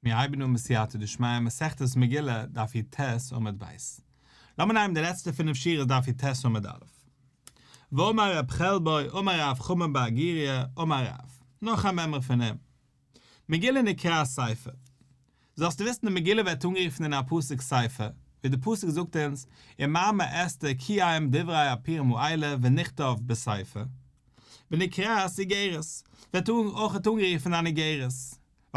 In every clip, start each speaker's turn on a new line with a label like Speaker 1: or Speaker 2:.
Speaker 1: מיר הייבן אן בסייעתא דשמיא מסכת מגילה דף י"ט עמוד ב'. לאמיר נעמען די לעצטע פינף שורות דף י"ט עמוד א'. ואמר רב חלבו אמר רב חמא בר גוריא אמר רב, נאך א מימרא פון אים. מגילה נקראת ספר. זאלסטו וויסן די מגילה ווערט אנגערופן אין א פסוק ספר, ווי די פסוק זאגט אונז ומאמר אסתר קיים דברי הפורים האלה ונכתב בספר. ונקראת איגרת, ווערט אויך אנגערופן אן איגרת.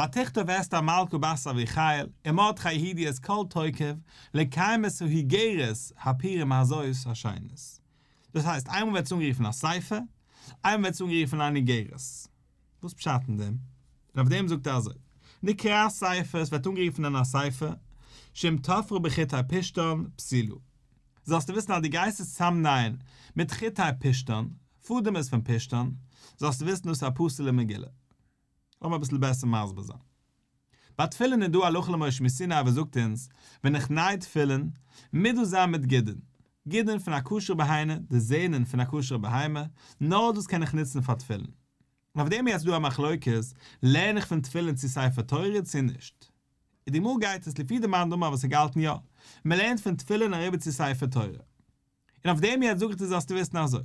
Speaker 1: ותכתוב אסתר המלכה בת אביחיל ומרדכי היהודי את כל תוקף לקיים את האיגרת הפורים הזאת השנית. דאס הייסט איינמאל ווערט עס אנגערופן א ספר, איינמאל ווערט עס אנגערופן אן איגרת. וואס פשט אין דעם? און אויף דעם זאגט ער אזוי, נקראת ספר, עס ווערט אנגערופן אין א ספר, שאם תפרה בחוטי פשתן פסולה. זאלסטו וויסן אז דו גייסט עס צאמנייען מיט חוטי פשתן, פאדעמעס פון פשתן, זאלסטו וויסן דאס איז א פסול'ע מגילה. לאמיר אביסל בעסער מסביר זיין. ביי תפילין איז דא הלכה למשה מסיני וואס זאגט אונז, ווען איך ניי תפילין, מוז דאס זיין מיט גידין. גידין פון א כשר'ע בהמה, די זענען פון א כשר'ע בהמה, נאר דאס קען איך נוצן פאר תפילין. און אויף דעם איז יעצט דא א מחלוקת, לערן איך פון תפילין צו ספר תורה צו נישט. און די גמרא גייט עס לפי די מאן דאמר וואס האט געהאלטן יא, מען לערנט פון תפילין אריבער צו ספר תורה. און אויף דעם יעצט זאג איך דיר זאלסטו וויסן אזוי,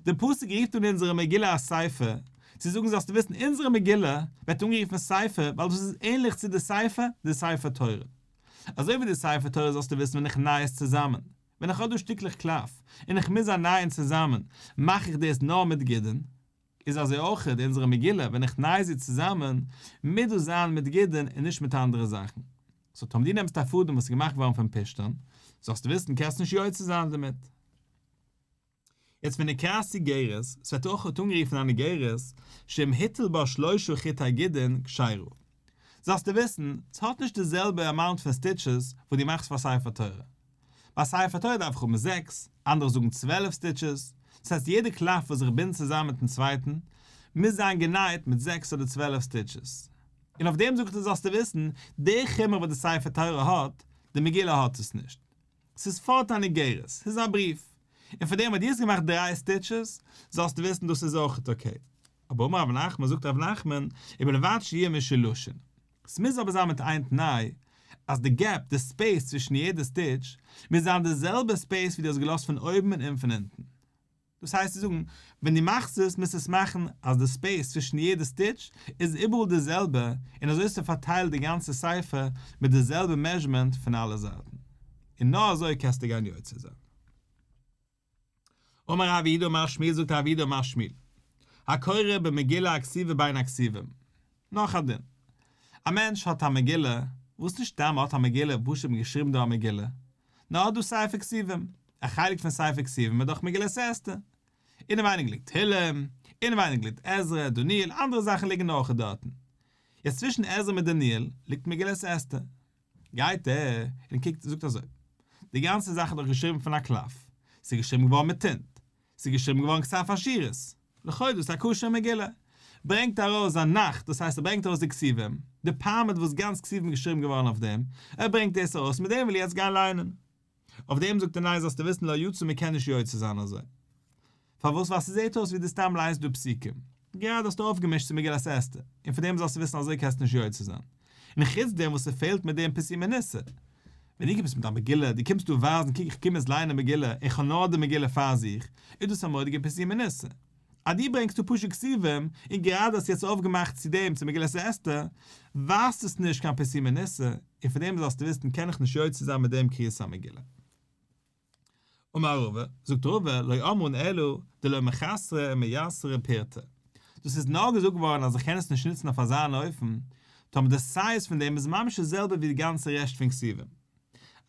Speaker 1: די פסוק רופט אן אונזערע מגילה א ספר, צו זאגן זאלסטו וויסן אונזערע מגילה ווערט אנגערופן ספר ווייל דאס איז ענליך צו די ספר, די ספר תורה. אזוי ווי די ספר תורה זאלסטו וויסן ווען איך ניי עס צוזאמען, ווען איך האב דא שטיקלעך קלף און איך מוז זיי נייען צוזאמען, מאך איך דאס נאר מיט גידין. איז אזוי אויך אונזערע מגילה, ווען איך ניי זי צוזאמען, מוז דאס זיין מיט גידין און נישט מיט אנדערע זאכן. so טאמער דו נעמסט א פאדעם וואס איז געמאכט געווארן פון פשתן, זאלסטו וויסן קענסט נישט יוצא זיין דערמיט. יעצט ונקראת איגרת, ס'ווערט אויך אנגערופן אן איגרת, שאם הטיל בה שלושה חוטי גידין כשרה. זאלסטו וויסן, ס'האט נישט די זעלבע amount פון stitches וואס דו מאכסט פאר ספר תורה. ביי ספר תורה דארף איך האבן זעקס, אנדערע זאגן 12 stitches, דאס הייסט יעדע קלף וואס איך בינד צוזאמען מיטן צווייטן, מוז זיין גענייט מיט זעקס אדער 12 stitches. און אויף דעם זאגט ער זאלסטו וויסן, די חומרא וואס די ספר תורה האט, די מגילה האט עס נישט. ס'איז פארט אן איגרת, ס'איז א בריוו. און פאר דעם אז דו האסט געמאכט דריי stitches, זאלסטו וויסן דאס איז אויכעט okay. אבער אמר רב נחמן זאגט רב נחמן, ובלבד שיהיו משולשין. ס'מוז אבער זיין מיט איין תנאי, אז די gap, די space צווישן יעדע stitch, מוז זיין די זעלבע space ווי דו האסט געלאזט פון אויבן און פון אונטן. דאס הייסט צו זאגן, ווען דו מאכסט עס, מוזטו עס מאכן אז די space צווישן יעדע stitch איז איבעראל די זעלבע, און אזוי האסטו פארטיילט די גאנצע ספר מיט די זעלבע measurement פון אלע זייטן. און נאר אזוי קענסטו גיין יוצא זיין. אמר רב יהודה אמר שמואל זאגט רב יהודה אמר שמואל, הקורא במגילה הכתובה בין הכתובים. נאך א דין. א מענטש האט א מגילה, וואס נישט סתם האט א מגילה, פשוט מען געשריבן דא א מגילה, נאר האט דא ספר כתובים, א חלק פון ספר כתובים איז דאך מגילת אסתר. אינעווייניג ליגט תהילים, אינעווייניג ליגט עזרא, דניאל, אנדערע זאכן ליגן אויך דארטן. יעצט צווישן עזרא מיט דניאל ליגט מגילת אסתר. גייט ער און קוקט און זאגט אזוי, די גאנצע זאך איז דאך געשריבן פון א קלף, ס'איז געשריבן געווארן מיט טינט, ס'איז געשריבן געווארן כתב אשורית, לכאו' דאס איז א כשר'ע מגילה. ברענגט ארויס זיין נ"ך, דאס הייסט ער ברענגט ארויס די כתובים, די פארמעט וואס גאנץ כתובים איז געשריבן געווארן אויף דעם, ער ברענגט דאס ארויס, מיט דעם וויל ער יעצט גיין ליינען. אויף דעם זאגט ער ניין זאלסטו וויסן לא יצא מען קען נישט יוצא זיין אזוי. פארוואס ווייל ס'זעהט אויס ווי דו סתם ליינסט דא פסוקים. גראדע האסטו אויפגעמישט צו מגילת אסתר, און פון דעם זאלסטו וויסן אזוי קענסטו נישט יוצא זיין. און חוץ דעם וואס ס'פעלט מיט דעם פרסומי ניסא. ווען דו קומסט מיט א מגילה, דו קומסט דא ווייזן קוק איך קום יעצט ליינען מגילה און כ'האב נאר די מגילה פאר זיך, איז דאס א מורא'דיגע פרסומי ניסא. אז דו ברענגסט דא פשוט כתובים, און גראדע האסטו יעצט אויפגעמאכט צו דעם צו מגילת אסתר, ווייזט עס נישט קיין פרסומי ניסא, און פון דעם זאלסטו וויסן קען איך נישט יוצא זיין מיט דעם קריאת המגילה. אמר רבא, זאגט רבא, לא אמרן אלא דלא מחסרא ומייתרא פירתא. דאס איז נאר געזאגט געווארן אז איך קען עס נישט נוצן אויף אזא אן אופן, טאמער די size פון דעם איז ממש די זעלבע ווי די גאנצע רעשט פון כתובים.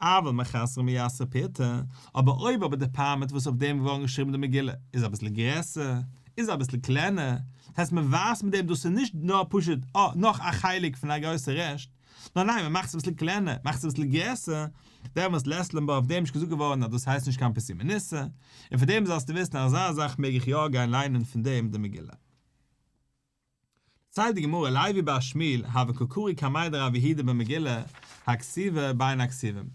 Speaker 1: אבל מחסרא ומייתרא פירתא, אבער אויב אבער די פארמעט וואס אויף דעם געווארן געשריבן די מגילה איז אביסל גרעסער, איז אביסל קלענער, דאס הייסט מען ווייזט מיט דעם דאס איז נישט נאר פשוט אה נאך א חלק פון א גרויסע רעשט, נאר ניין מען מאכט עס אביסל קלענער, מאכט עס אביסל גרעסער, דעמאלס לית לן בה אויף דעם נישט געזאגט געווארן אז דאס הייסט נישט קיין פרסומי ניסא, און פון דעם זאלסטו וויסן אז אזא זאך מעג איך יא גיין ליינען פון דעם די מגילה. דערציילט די גמרא לוי בר שמואל הוה קא קרי קמיה דרב יהודה במגילה הכתובה בין הכתובים.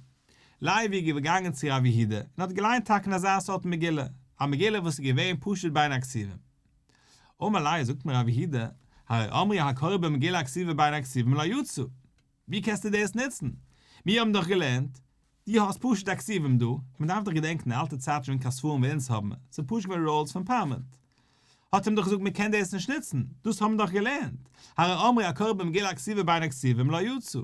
Speaker 1: לוי איז געגאנגען צו רב יהודה און האט געליינט טאקע אין אזא סארט מגילה, א מגילה וואס איז געווען פשוט בין הכתובים. אמר ליה זאגט מיר רב יהודה, הרי אמרו הקורא במגילה הכתובה בין הכתובים לא יצא. ווי קענסטו דאס נוצן? מיר האבן דאך געלערנט, דו האסט פשוט א כתובים דא, און מען דארף דאך געדענקן די אלטע צייט שוין קיין ספרים ווי אונז האבן, ס'איז פשוט געווען rolls פון פארמעט. האט אים דאך געזאגט מען קען דאס נישט נוצן, דאס האבן מיר דאך געלערנט, הרי אמרו הקורא במגילה הכתובה בין הכתובים לא יצא.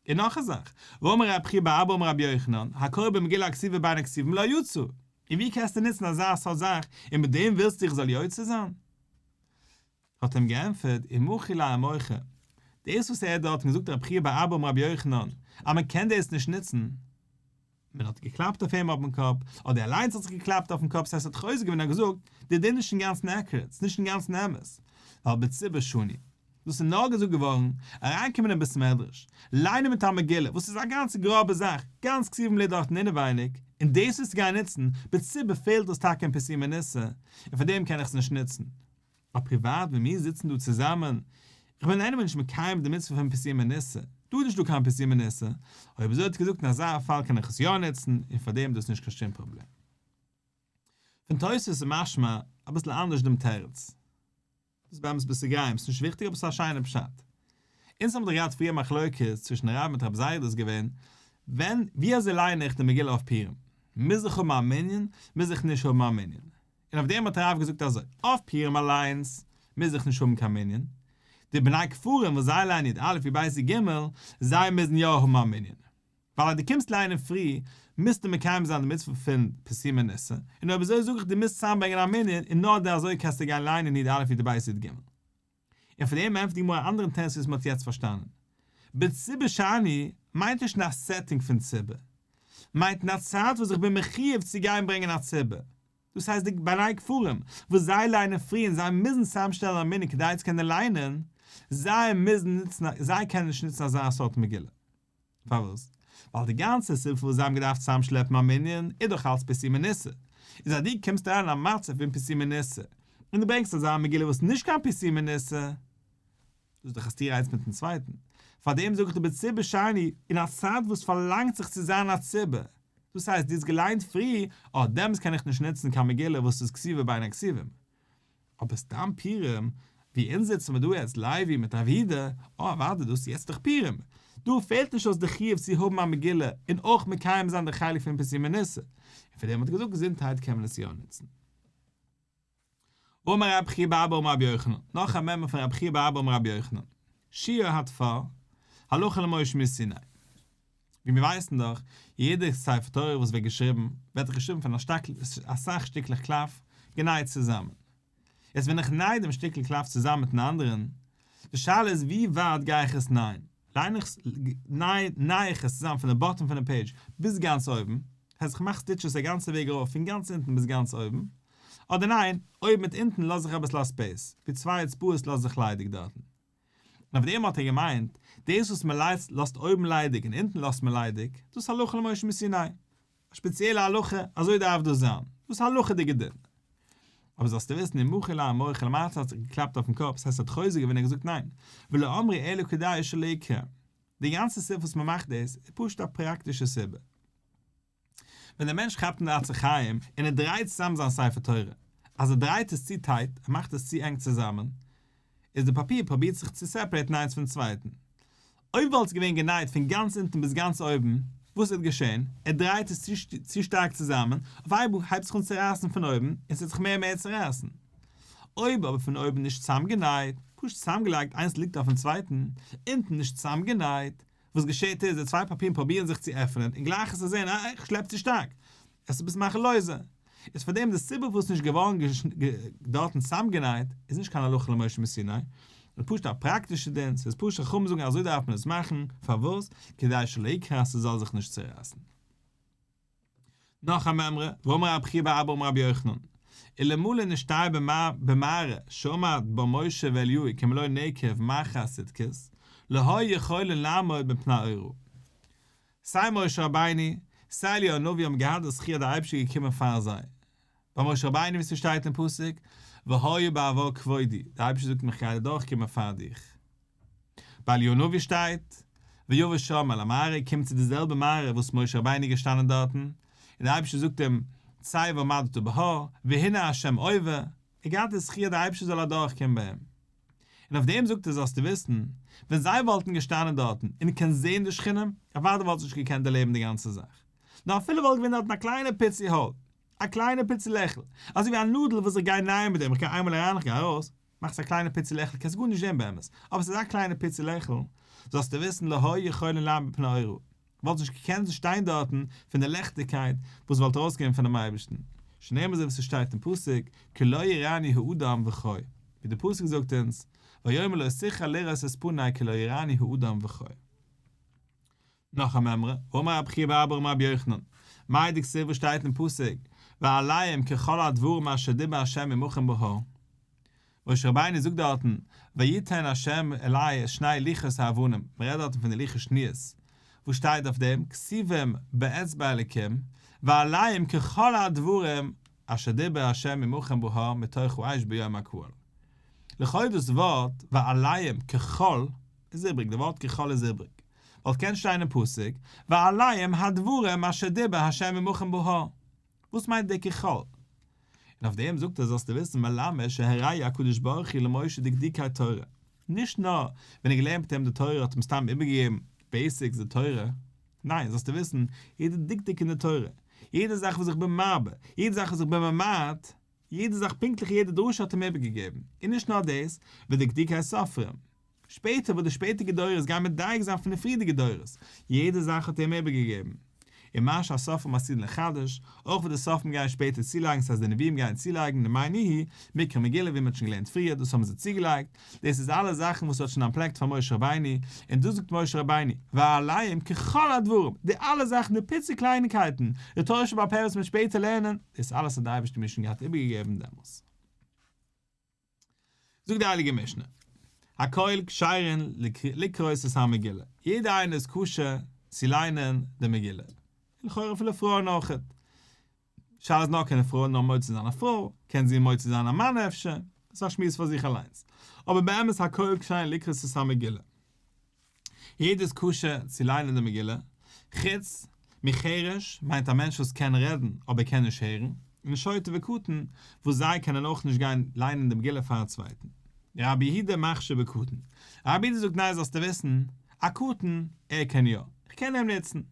Speaker 1: און נאך א זאך, ואמר רב חייא בר אבא אמר רבי יוחנן, הקורא במגילה הכתובה בין הכתובים לא יצא. און ווי קענסטו נוצן אזא סארט זאך, און מיט דעם ווילסטו איך זאל יוצא זיין? האט אים געענטפערט, ומחו ליה אמוחא, דאס וואס ער האט דארטן געזאגט רב חייא בר אבא אמר רבי יוחנן, אז מען קען דאס נישט נוצן, מען האט געקלאפט אויף אים אויפן קאפ, אדער ער אליינס האט זיך געקלאפט אויפן קאפ, ס'הייסט ער האט חוזר געווען און געזאגט, די דין איז נישט אינגאנצן accurate, ס'איז נישט אינגאנצן אמת, ווייל בציבור שנו. דאס איז נאר געזאגט געווארן, אריינקומען אין בית מדרש, ליינען מיט א מגילה, וואס איז א גאנצע גראבע זאך, גאנץ כתובים ליגט דארטן אינעווייניג, און דאס וועסטו גיין נוצן, בציבור פעלט דאס טאקע אין פרסומי ניסא, און פאר דעם קען איך עס נישט נוצן. אבער פריוואט ווען מיר זיצן דא צוזאמען, איך בין anyway נישט מקיים די מצוה פון פרסומי ניסא, דא איז נישט דא קיין פרסומי ניסא, אויב אזוי האט ער געזאגט אין אזא פאל קען איך עס יא נוצן, און פאר דעם איז דאס נישט קיין שום פראבלעם. פון תוספות איז משמע אביסל אנדערש דעם תירוץ. דאס איז באמת בסוגריים, ס'נישט וויכטיג אבער ס'איז א שיינע פשט. אונז האבן דאך געהאט פריער מחלוקת צווישן רב מיט רב זירא דאס געווען, ווען, ווי אזוי ליין איך די מגילה אויף פורים? מוז איך האבן א מנין? מוז איך נישט האבן א מנין? און אויף דעם האט רב געזאגט אזוי, אויף פורים אליינס מוז איך נישט האבן קיין מנין, די בני כפרים וואס זיי לייענען י"א י"ב י"ג, זיי מוזן יא האבן א מנין. ווייל אז דו קומסט לייענען פרי, מוזטו מקיים זיין די מצוה פון פרסומי ניסא, און אויב אזוי זאג איך דו מוזט צוזאמברענגען א מנין, און נאר די אזוי קענסטו גיין לייענען י"א י"ב י"ג. און פון דעם ענטפערט די גמרא א אנדערן תירוץ וואס מען האט יעצט פארשטאנען. בציבור שאני מיינט נישט אין א setting פון ציבור. מיינט אין א צייט וואס איך בין מחיוב צו גיין ברענגען א ציבור. דאס הייסט די בני כפרים וואס זיי ליינען פרי און זיי מוזן צוזאמשטעלן א מנין כדי צו קענען ליינען, זיי מוזן נוצן זיי קענען נישט נוצן אזא סארט מגילה. פארוואס? ווייל די גאנצע סיבה פארוואס זיי האבן געדארפט צוזאמשלעפן א מנין איז דאך אלס פרסומי ניסא. איז אז דו קומסט אריין אין א מצב פון פרסומי ניסא און דו ברענגסט אזא מגילה וואס איז נישט קיין פרסומי ניסא, דאס איז דאך א סתירה איינס מיטן צווייטן. פארדעם זאג איך דיר בציבור שאני, אין א צייט וואס פארלאנגט זיך צו זיין א ציבור, דאס הייסט דו האסט געליינט פרי, אה דעמאלס קען איך נישט נוצן קיין מגילה וואס איז כתובה בין הכתובים. אבער סתם פורים, ווי אונז זיצן מיר דא יעצט לייבי מיט רב יהודה, אה אוודאי דאס איז יעצט דאך פורים, דא פעלט נישט אויס די חיוב צו האבן א מגילה און אויך מקיים זיין די חלק פון פרסומי ניסא, און פאר דעם האט ער געזאגט געזונטהייט קען מען עס יא נוצן. אמר רב חייא בר אבא אמר רבי יוחנן, נאך א מימרא פון רב חייא בר אבא אמר רבי יוחנן, שיעור התפר, הלכה למשה מסיני. ווי מיר ווייסן דאך, יעדע ספר תורה וואס ווערט געשריבן, ווערט דאך געשריבן פון אסאך שטיקלעך קלף, גענייט צוזאמען. יעצט ווען איך ניי דעם שטיקל קלף צוזאמען מיטן אנדערן, די שאלה איז ווי ווייט גיי איך עס נייען? ליין איך עס, ניי איך עס צוזאמען פון די bottom פון די page ביז גאנץ אויבן, הייסט איך מאך stitches א גאנצע וועג ארויף פון גאנץ אונטן ביז גאנץ אויבן, אדער ניין, אויבן מיט אונטן לאז איך אביסל א space, ווי צוויי אצבעות לאז איך ליידיג דארטן. און אויף דעם האט ער געמיינט, דאס וואס מען לאזט אויבן ליידיג און אונטן לאזט מען ליידיג, דאס איז הלכה למשה מסיני. א שפעציעלע הלכה, אזוי דארף דאס זיין. דאס איז הלכה'דיגע דין. אבער זאלסטו וויסן, ומחו ליה אמוחא למעשה האט זיך געקלאפט אויפן קאפ, ס'הייסט ער האט חוזר געווען און געזאגט ניין, ולא אמרו אלא כדי שלא יקרע. די גאנצע סיבה וואס מען מאכט דאס, איז פשוט א פראקטישע סיבה. ווען דער מענטש כאפט אין די עצי חיים און ער דרייט צוזאם זיין ספר תורה, אז ער דרייט עס צו tight, ער מאכט עס צו ענג צוזאמען, איז די פאפיר פרובירט זיך צו separate ן איינס פון צווייטן. אויב וואלט עס געווען גענייט פון גאנץ אונטן ביז גאנץ אויבן, וואס וועט געשען? ער דרייט עס צו שטארק צוזאמען, אויף איינמאל הייבט זיך אן צו רייסן פון אויבן, און ס'וועט זיך מער און מער צורייסן. אויב אבער פון אויבן נישט צוזאמגענייט, פשוט צוזאמגעלייגט איינס ליגט אויפן צווייטן, אונטן נישט צוזאמגענייט, וואס געשעט איז, די צוויי פאפירן פרובירן זיך צו עפענען, און גלייך עס צו זען, אה, איך שלעפ צו שטארק. עס איז ביסט מאכן לויזער. איז פאר דעם די סיבה וואס נישט געווארן דארטן צוזאמגענייט, איז נישט קיין הלכה למשה מסיני, נאר פשוט א פראקטישע דין, ס'איז פשוט חכמים זאגן אזוי דארף מען עס מאכן, פארוואס? כדי שלא יקרע ס'זאל זיך נישט צורייסן. נאך א מימרא, ואמר רב חייא בר אבא אמר רבי יוחנן, אלמלא נשתייר במערה שעמד בה משה ואליהו כמלוא נקב מאחר סדקית, לא היו יכולין לעמוד מפני אורה. סיי משה רבינו, סיי אליהו הנביא האבן געהאט די זכי' אז דער אייבערשטער איז געקומען פאר זיי. ביי משה רבינו ווי ס'שטייט אין פסוק, והיה בעבור כבודי, דער אייבערשטער זאגט אים איך גיי אדורכקומען פאר דיך. ביי אליהו הנביא שטייט, ויבא שם אל המערה, קומט צו די זעלבע מערה וואס משה רבינו איז געשטאנען דארטן, און דער אייבערשטער זאגט אים, צא ועמדת בהר, והנה ה' עובר, ער געהאט די זכי' אז דער אייבערשטער זאל אדורכקומען ביי אים. און אויף דעם זאגט ער זאלסטו וויסן, ווען זיי וואלטן געשטאנען דארטן און קענסט זען די שכינה, אוודאי וואלט זיי נישט געקענט דערלעבן די גאנצע זאך. נאר אפילו וואלט געווען דארטן א קליינע פיצי hole, א קליינע פיצי לעכל, אזוי ווי א נאדל וואס איך גיי נייען מיט דעם, איך גיי איינמאל אריין איך גיי ארויס, מאכסט א קליינע פיצי לעכל קענסט גארנישט זען באמת, אבער ס'איז א קליינע פיצי לעכל, זאלסטו וויסן לא היו יכולין לעמוד מפני אורה, וואלט נישט געקענט שטיין דארטן פון די לעכטיגקייט וואס וואלט ארויסגעקומען פונעם אייבערשטן, שנאמר אזוי ווי ס'שטייט אין פסוק, כי לא יראני האדם וחי, ווי די פסוק זאגט אונז, ויאמר לא תוכל לראות את פני כי לא יראני האדם וחי. נאך א מימרא, אמר רב חייא בר אבא אמר רבי יוחנן, מאי דכתיב וואס שטייט אין פסוק, ועליהם ככל הדברים אשר דיבר ה' עמכם בהר. משה רבינו זאגט דארטן, ויתן ה' אלי את שני לוחות האבנים, מען רעדט דארטן פון די לוחות שניות, וואס שטייט אויף דעם, כתובים באצבע אלקים, ועליהם ככל הדברים אשר דיבר ה' עמכם בהר מתוך האש ביום הקהל. לכאו' דאס ווארט ועליהם ככל איז איבריג, די ווארט ככל איז איבריג, וואלט קענט שטיין אין פסוק, ועליהם הדברים אשר דיבר ה' עמכם בהר. וואס מיינט דער ככל? און אויף דעם זאגט ער זאלסטו וויסן מלמד שהראהו הקדוש ברוך הוא למשה דקדוקי תורה, נישט נאר ווען ער געלערנט מיט אים די תורה האט אים סתם איבערגעגעבן basics די תורה, ניין זאלסטו וויסן יעדע דקדוק אין די תורה, יעדע זאך וואס איך בין מרבה, יעדע זאך וואס איך בין ממעט, יעדע זאך פונקטליך יעדע דרשה האט אים איבערגעגעבן, און נישט נאר דאס, ודקדוקי סופרים. שפעטער וואס די שפעטיגע דורות גייען מדייק זיין פון די פריערדיגע דורות, יעדע זאך האט ער אים איבערגעגעבן. און מה שהסופרים עתידין לחדש, אויך וואס די סופרים גייען שפעטער צולייגן ס'הייסט די נביאים גייען צולייגן ומאי ניהו, מקרא מגילה ווי מ'האט שוין געלערנט פריער דאס האבן זיי צוגעלייגט, דאס איז אלע זאכן וואס האט שוין אנטפלעקט פאר משה רבינו, און דאס זאגט משה רבינו, ועליהם ככל הדברים, די אלע זאכן די פיצי קלייניקייטן, די תורה שבעל פה וואס מ'וועט שפעטער לערנען, דאס אלעס האט די אייבערשטער מיר שוין געהאט איבערגעגעבן דעמאלס. זאגט די הייליגע משנה, הכל כשרין לקרות את המגילה, יעדער איינער איז כשר צו ליינען די מגילה, לכאורה אפילו פרויען אויכעט, שאלה איז נאר קענען פרויען נאר מוציא זיין א פרוי, קען זי מוציא זיין א מאן אפשר, דאס איז א שמועס פאר זיך אליינס, אבער באמת הכל כשרין לקרות את המגילה. יעדער איז כשר צו ליינען די מגילה, חוץ מחרש מיינט א מענטש וואס קען רעדן אבער קען נישט הערן, און שוטה וקטן וואס זיי קענען אויך נישט גיין ליינען די מגילה פאר א צווייטן. רבי יהודה מכשיר בקטן. רבי יהודה זאגט ניין זאלסטו וויסן, א קטן, ער קען יא, איך קען אים נוצן. און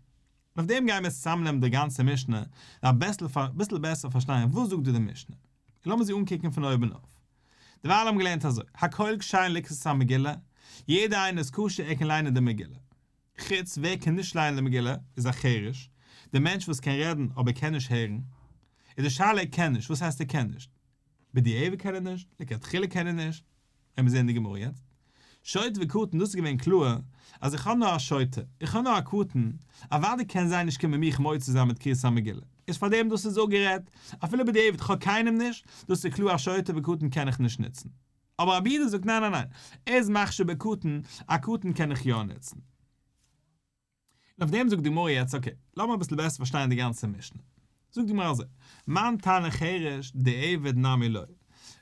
Speaker 1: אויף דעם גייען מיר צוזאמנעמען די גאנצע משנה, אביסל בעסער פארשטיין וואס זאגט דא די משנה. און לאמיר זי אנקוקן פון אויבן אויף. דערווייל האבן געלערנט אזוי, הכל כשרין לקרות המגילה, יעדער איינער איז כשר ער קען ליינען די מגילה. חוץ ווער קען נישט ליינען די מגילה איז א חרש, דער מענטש וואס קען רעדן אבער קען נישט הערן. איז די שאלה ער קען נישט, וואס הייסט ער קען נישט? בדיעבד קען ער נישט? לכתחילה קען ער נישט? וועלן מיר זעהן די גמרא יעצט. שוטה וקטן דאס איז געווען קלאר אז איך האב נאר א שוטה, איך האב נאר א קטן, אוודאי קען זיי נישט קומען מיך מוציא זיין מיט קריאת המגילה, איז פארדעם דאס איז אפגערעדט, אפילו בדיעבד איך האב קיינעם נישט, דאס איז קלאר א שוטה וקטן קען איך נישט נוצן. אבער רבי יהודה זאגט ניין ניין ניין, ער איז מכשיר בקטן, א קטן קען איך יא נוצן. און אויף דעם זאגט די גמרא יעצט okay, לאמיר אביסל בעסער פארשטיין די גאנצע משנה. זאגט די גמרא אזוי, מאן תנא חרש דיעבד נמי לא.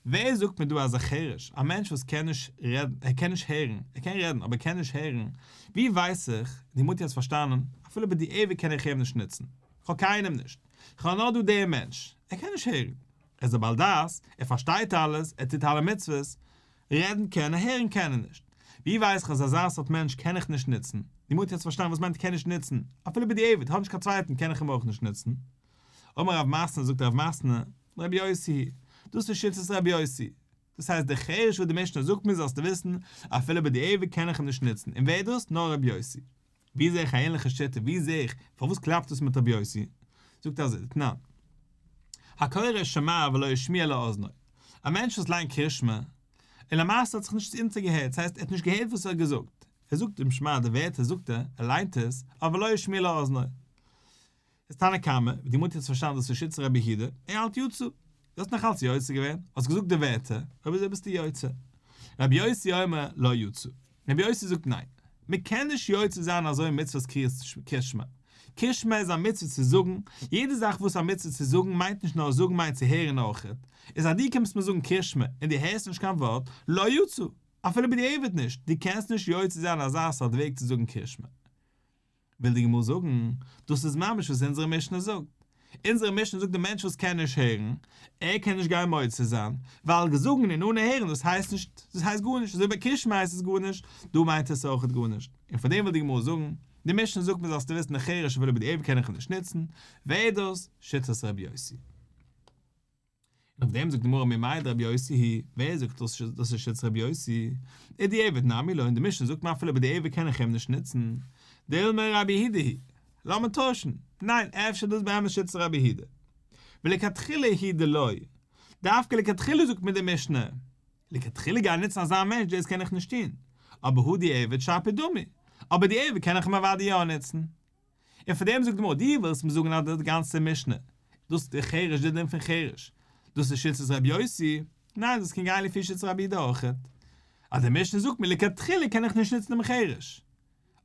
Speaker 1: ווער זאגט מיר דא אז א חרש, א מענטש וואס קען נישט רעדן, ער קען נישט הערן, ער קען רעדן אבער ער קען נישט הערן, ווי ווייס איך, די גמרא האט יעצט פארשטאנען, אפילו בדיעבד קען איך אים נישט נוצן, איך האב קיינעם נישט, איך האב נאר דא דעם מענטש, ער קען נישט הערן, ער איז א בעל דעת, ער פארשטייט אלעס, ער טוט אלע מצוות, רעדן קען ער, הערן קען ער נישט. ווי ווייס איך אז אזא סארט מענטש קען איך נישט נוצן? די גמרא האט יעצט פארשטאנען וואס מיינט קען נישט נוצן, אפילו בדיעבד, האט נישט קיין צווייטן קען איך אים אויך נישט נוצן. אמר רב מתנה זאגט רב מתנה, רבי יוסי היא, דאס איז שיטת רבי יוסי. דאס הייסט דער חרש וואס די משנה זאגט מיר זאלסטו וויסן, אפילו בדיעבד קען איך אים נישט נוצן, און ווער דאס? נאר רבי יוסי. ווי זע איך א ענליכע שיטה? ווי זע איך? פארוואס קלאפט עס מיט רבי יוסי? זאגט אזוי, דתנן. הקורא שמע ולא השמיע לאזנו. א מענטש וואס ליינט קרישמע, און למעשה האט זיך נישט אונטערגעהערט, ס'הייסט ער האט נישט געהערט וואס ער האט געזאגט. ער זאגט דעם שמע, די ווערטער זאגט ער, ער ליינט עס, אבער לא השמיע לאזנו. איז תנא קמא, ווי די גמרא האט יעצט פארשטאנען דאס איז שיטת רבי יהודה, ער האלט יצא. דו האסט נאך אלץ יוצא געווען, האסט געזאגט די ווערטער, אויב אזוי ביסטו יוצא. רבי יוסי אומר לא יצא. רבי יוסי זאגט ניין, מען קען נישט יוצא זיין אזוי מצוות קריאת שמע. קריאת שמע איז א מצוה צו זאגן, יעדע זאך וואס איז א מצוה צו זאגן מיינט נישט נאר זאגן מיינט צו הערן אויכעט, איז אז דו קומסט מיר זאגן קריאת שמע און דו הערסט נישט קיין ווארט, לא יצא, אפילו בדיעבד נישט, דו קענסט נישט יוצא זיין אזא סארט וועג צו זאגן קריאת שמע. וויל די גמרא זאגן, דאס איז ממש וואס אונזערע משנה זאגט. אונזערע משנה זאגט די מענטש וואס קען נישט הערן, ער קען נישט גיין מוציא זיין, ווייל זאגן און אנע הערן דאס הייסט נישט, דאס הייסט גארנישט, אזוי ביי קריאת שמע הייסט עס גארנישט, דא מיינט עס אויכעט גארנישט. און פאר דעם וויל די גמרא זאגן, די משנה זאגט מיר זאלסטו וויסן די חרש אפילו בדיעבד קען איך אים נישט נוצן, ווער איז דאס? שיטת רבי יוסי. און אויף דעם זאגט די גמרא ממאי דרבי יוסי היא, ווער זאגט דאס דאס איז שיטת רבי יוסי? ודיעבד נמי לא, און די משנה זאגט מיר אפילו בדיעבד קען איך אים נישט נוצן, דילמא רבי יהודה היא, לאמיר טוישן, ניין אפשר איז דאס באמת שיטת רבי יהודה. ולכתחילה הוא דלא, דווקא לכתחילה זאגט מיר די משנה, לכתחילה גיין נוצן אזא מענטש דאס קען איך נישט טון, אבער הא דיעבד שפיר דמי, אבער דיעבד קען איך אים אוודאי יא נוצן. און פאר דעם זאגט די גמרא, דו ווילסט מיר זאגן אז די גאנצע משנה, דאס די חרש די דין פון חרש, דאס איז שיטת רבי יוסי, ניין דאס קען גיין לפי שיטת רבי יהודה אויכעט. אז די משנה זאגט מיר לכתחילה קען איך נישט נוצן דעם חרש,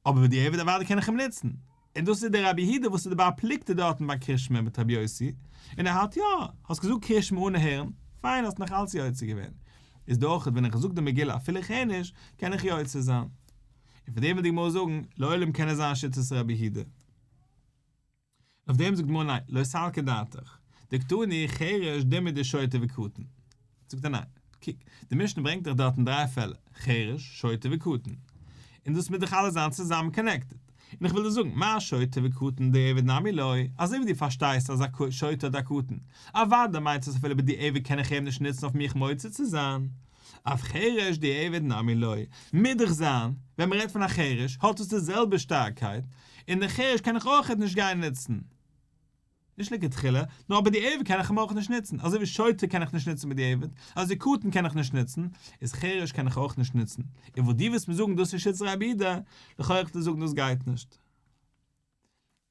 Speaker 1: אבער בדיעבד אוודאי קען איך אים נוצן, און דאס איז דער רבי יהודה וואס איז די בר פלוגתא דארטן ביי קריאת שמע מיט רבי יוסי, און ער האלט יא, האסט געזאגט קריאת שמע אן הערן, פיין האסט נאך אלץ יוצא געווען, איז דאך ווען איך זאג די מגילה אפילו איך הער נישט, קען איך יוצא זיין. און פאר דעם וויל די גמרא זאגן, לעולם קען עס זיין שיטת רבי יהודה. אויף דעם זאגט די גמרא ניין, לא סלקא דעתך, דקתני חרש דומיא דשוטה וקטן. זאגט ער ניין, קוק, די משנה ברענגט דאך דארטן דריי פעלער, חרש, שוטה וקטן. און דאס מוז דאך אלעס זיין צוזאמען connected. און איך וויל דיר זאגן, מה שוטה וקטן דיעבד נמי לא, אזוי ווי דו פארשטייסט אז א שוטה אדער א קטן, אוודאי מיינט עס אפילו בדיעבד קען איך אים נישט נוצן אויף מיך מוציא צו זיין. אף חרש דיעבד נמי לא, מוז דאך זיין, ווען מען רעדט פון א חרש, האט עס די זעלבע שטארקייט, און די חרש קען איך אויכעט נישט גיין נוצן. נישט לכתחילה, נאר בדיעבד קען איך אים אויך נישט נוצן, אזוי ווי שוטה קען איך נישט נוצן בדיעבד, אזוי קטן קען איך נישט נוצן, איז חרש קען איך אויך נישט נוצן. און וואס דו ווילסט מיר זאגן דאס איז שיטת רבי יהודה, לכאו' איך דיר זאגן דאס גייט נישט.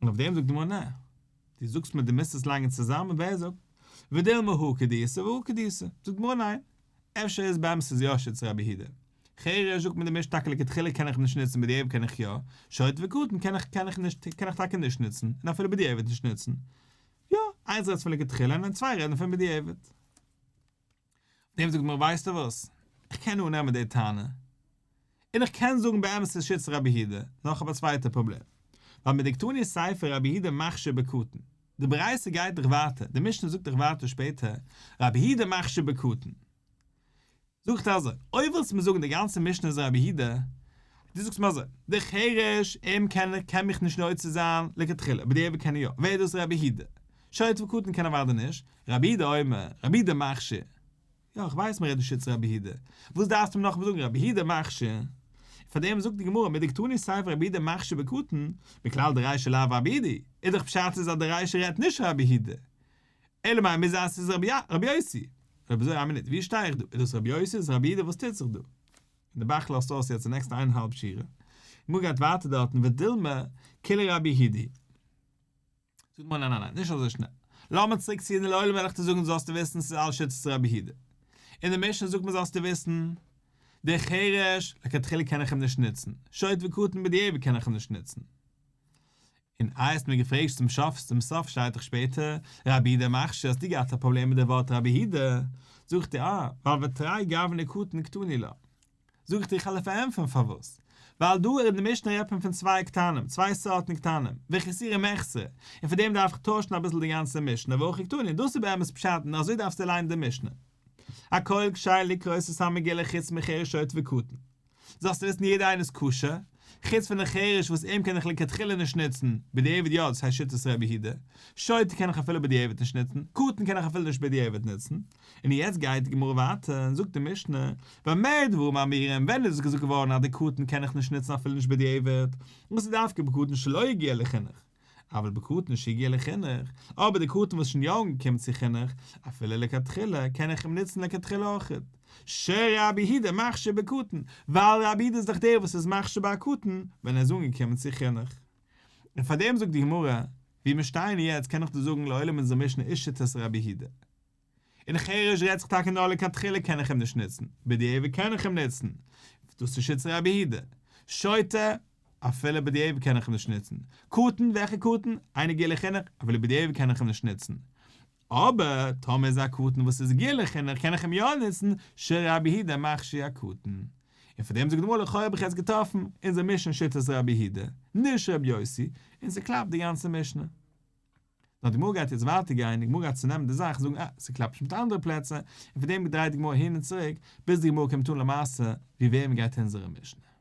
Speaker 1: און אויף דעם זאגט די גמרא נע, דו זאגסט מיר דו מוזט עס לייגן צוזאמען, ווער זאגט? ודילמא הא כדאיתא והא כדאיתא, זאגט די גמרא ניין, אפשר איז באמת איז יא שיטת רבי יהודה, חרש זאגט מיר די משנה טאקע לכתחילה קען איך נישט נוצן בדיעבד קען איך יא, שוטה וקטן קען איך קען איך נישט קען איך טאקע נישט נוצן, און אפילו בדיעבד נישט נוצן. יא, איינס רעדט פון לכתחילה און צוויי רעדן פון בדיעבד. דעם זאגט די גמרא ווייסטו וואס, איך קען אננעמען די טענה, און איך קען זאגן באמת איז שיטת רבי יהודה, נאר איך האב א צווייטע פראבלעם, ווייל מדקתני סיפא רבי יהודה מכשיר בקטן, די ברייתא גייט דאך ווייטער, די משנה זאגט דאך ווייטער שפעטער, רבי יהודה מכשיר בקטן. זאגט אזוי, אויב ווילסטו מיר זאגן די גאנצע משנה איז רבי יהודה, דו זאגסט מיר אזוי, דער חרש, אים קען קען מיך נישט מוציא זיין לכתחילה, בדיעבד קען ער יא, ווער איז דאס רבי יהודה? שוטה וקטן קען אוודאי נישט, רבי יהודה אומר, רבי יהודה מכשיר. יא, איך ווייס מ'רעדט נישט שיטת רבי יהודה. וואס דארפסטו מיר נאכאמאל זאגן רבי יהודה מכשיר? פאר דעם זאגט די גמרא מדקתני סיפא רבי יהודה מכשיר בקטן, מכלל דרישא לאו רבי יהודה, איז דאך פשט איז אז די רישא רעדט נישט רבי יהודה. אלא מאי מוז זיין ס'איז רבי יוסי. אויב אזוי איין מינוט, ווי שטיי איך דא? איז דאס רבי יוסי? איז רבי יהודה? וואס טוט זיך דא? און די ב"ח לאזט אויס יעצט די נעקסטע איין האלב שורה. גמרא גייט ווייטער דארטן ודילמא כולה רבי יהודה. זאגט גמרא ניין ניין ניין, נישט אזוי שנעל. לאמיר צוריק ציען לעולם וועל איך דיר זאגן זאלסטו וויסן ס'איז אלעס שיטת רבי יהודה. אין די משנה זאגט מען זאלסטו וויסן, דער חרש, לכתחילה קען איך אים נישט נוצן, שוטה וקטן בדיעבד קען איך אים נישט נוצן. און איי האסט מיר געפרעגט צום סוף, צום סוף שטייט דאך שפעטער רבי יהודה מכשיר האסטו געהאט א פראבלעם מיט די ווארט רבי יהודה, זאג איך דיר אה, ווייל ותרי גווני קטן קתני לה. זאג איך דיר איך וועל דיר פארענטפערן פארוואס, ווייל דא אין די משנה רעדט מען פון צוויי קטנים, צוויי סארטן קטנים, וחסורי מחסרא, און פאר דעם דארף איך טוישן אביסל די גאנצע משנה והכי קתני, דאס איז באמת פשט און אזוי דארפסטו ליינען די משנה. הכל כשרין לקרות את המגילה חוץ מחרש שוטה וקטן. זאלסטו וויסן יעדער איינער איז כשר, חוץ פון די חרש וואס אים קען איך לכתחילה נישט נוצן, בדיעבד יא, דאס הייסט שיטת רבי יהודה, שוטה קען איך אפילו בדיעבד נישט נוצן, קטן קען איך אפילו נישט בדיעבד נוצן, און יעצט גייט די גמרא ווייטער און זאגט די משנה, במה דברים אמורים, ווען איז עס געזאגט געווארן אז די קטן קען איך נישט נוצן אפילו נישט בדיעבד, דאס איז דווקא בקטן שלא הגיע לחינוך, אבל בקטן שהגיע לחינוך, אבער די קטן וואס איז שוין יא אנגעקומען צו חינוך, אפילו לכתחילה, קען איך אים נוצן לכתחילה אויכעט. שרבי יהודה מכשיר בקטן, ווייל רבי יהודה איז דאך דער וואס איז מכשיר ביי א קטן ווען ער איז אנגעקומען צו חינוך. און פאר דעם זאגט די גמרא, ווי מיר שטייען יעצט קען איך דיר זאגן לעולם אונזער משנה איז שיטת רבי יהודה. און חרש רעדט זיך טאקע נאר לכתחילה קען איך אים נישט נוצן, בדיעבד קען איך אים נוצן, דאס איז שיטת רבי יהודה. שוטה, אפילו בדיעבד קען איך אים נישט נוצן. קטן, וועלכע קטן? אינו הגיע לחינוך, אפילו בדיעבד קען איך אים נישט נוצן. אבער טאמער איז א קטן וואס איז הגיע לחינוך קען איך אים יא נוצן, שרבי יהודה מכשיר הקטן. און פאר דעם זאגט די גמרא לכאו' האב איך יעצט געטראפן אונזער משנה שיטת רבי יהודה, נישט רבי יוסי, און ס'קלאפט די גאנצע משנה. נאר די גמרא גייט יעצט ווייטער גיין, די גמרא גייט צונעמען די זאך, זאגן אה, ס'קלאפט נישט מיט אנדערע פלעצער, און פון דעם דרייט די גמרא הין און צוריק, ביז די גמרא קומט אן למעשה ווי וועם גייט אונזערע משנה.